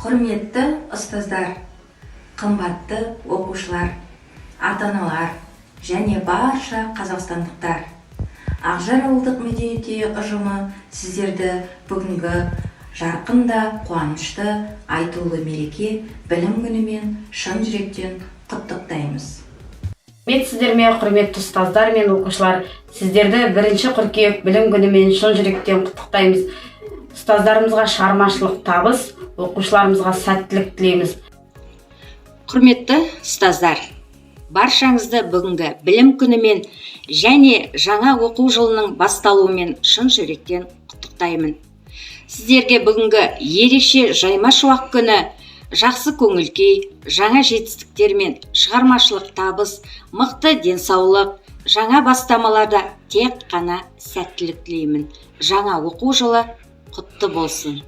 Құрметті ұстаздар, қымбатты оқушылар, ата-аналар және барша қазақстандықтар! Ақжар ауылдық мәдениет үйі ұжымы сіздерді бүгінгі жарқын да қуанышты айтулы мереке, Білім күнімен шын жүректен құттықтаймыз. Сәлеметсіздер ме, құрметті ұстаздар мен оқушылар! Сіздерді 1 қыркүйек, Білім күнімен шын жүректен құттықтаймыз. Ұстаздарымызға шығармашылық табыс, оқушыларымызға сәттілік тілейміз. Құрметті ұстаздар, баршаңызды бүгінгі Білім күнімен және жаңа оқу жылының басталуымен шын жүректен құттықтаймын. Сіздерге бүгінгі ерекше жайма шуақ күні жақсы көңіл күй, жаңа жетістіктер мен шығармашылық табыс, мықты денсаулық, жаңа бастамаларда тек қана сәттілік тілеймін. Жаңа оқу жылы құтты болсын!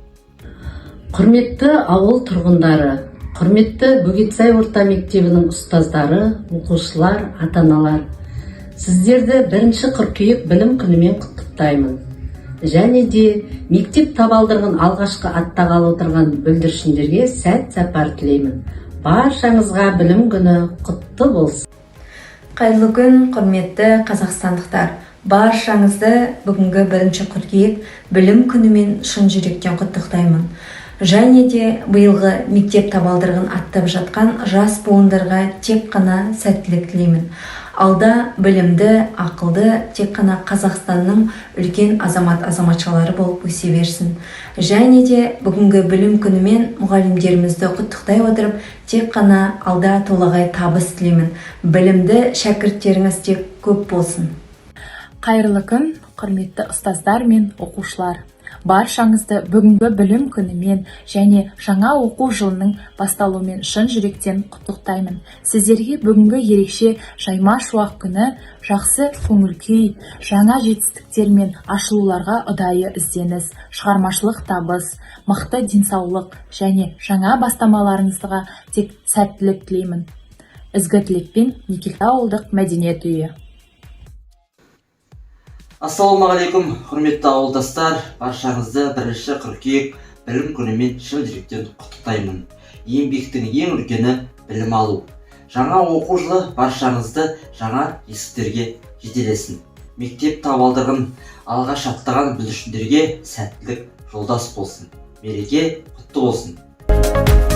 Құрметті ауыл тұрғындары, құрметті Бөгетсай орта мектебінің ұстаздары, оқушылар, ата аналар, сіздерді 1 қыркүйек, Білім күнімен құттықтаймын және де мектеп табалдырығын алғашқы аттағалы отырған бүлдіршіндерге сәт сапар тілеймін. Баршаңызға Білім күні құтты болсын! Қайырлы күн, құрметті қазақстандықтар! Баршаңызды бүгінгі 1 қыркүйек, Білім күнімен шын жүректен құттықтаймын және де биылғы мектеп табалдырығын аттап жатқан жас буындарға тек қана сәттілік тілеймін. Алда білімді, ақылды, тек қана Қазақстанның үлкен азамат азаматшалары болып өсе берсін. Және де бүгінгі Білім күнімен мұғалімдерімізді құттықтай отырып, тек қана алда толағай табыс тілеймін. Білімді шәкірттеріңіз тек көп болсын. Қайырлы күн, құрметті ұстаздар мен оқушылар! Баршаңызды бүгінгі Білім күнімен және жаңа оқу жылының басталуымен шын жүректен құттықтаймын. Сіздерге бүгінгі ерекше жайма шуақ күні жақсы көңіл күй, жаңа жетістіктер мен ашылуларға ұдайы ізденіс, шығармашылық табыс, мықты денсаулық және жаңа бастамаларыңызға тек сәттілік тілеймін. Ізгі тілекпен, Некелті ауылдық мәдениет үйі. Ассалаумағалейкум, құрметті ауылдастар! Баршаңызды 1 қыркүйек, Білім күнімен шын жүректен құттықтаймын. Еңбектің ең үлкені – білім алу. Жаңа оқу жылы баршаңызды жаңа жетістіктерге жетелесін. Мектеп табалдырығын алғаш аттаған бүлдіршіндерге сәттілік жолдас болсын. Мереке құтты болсын!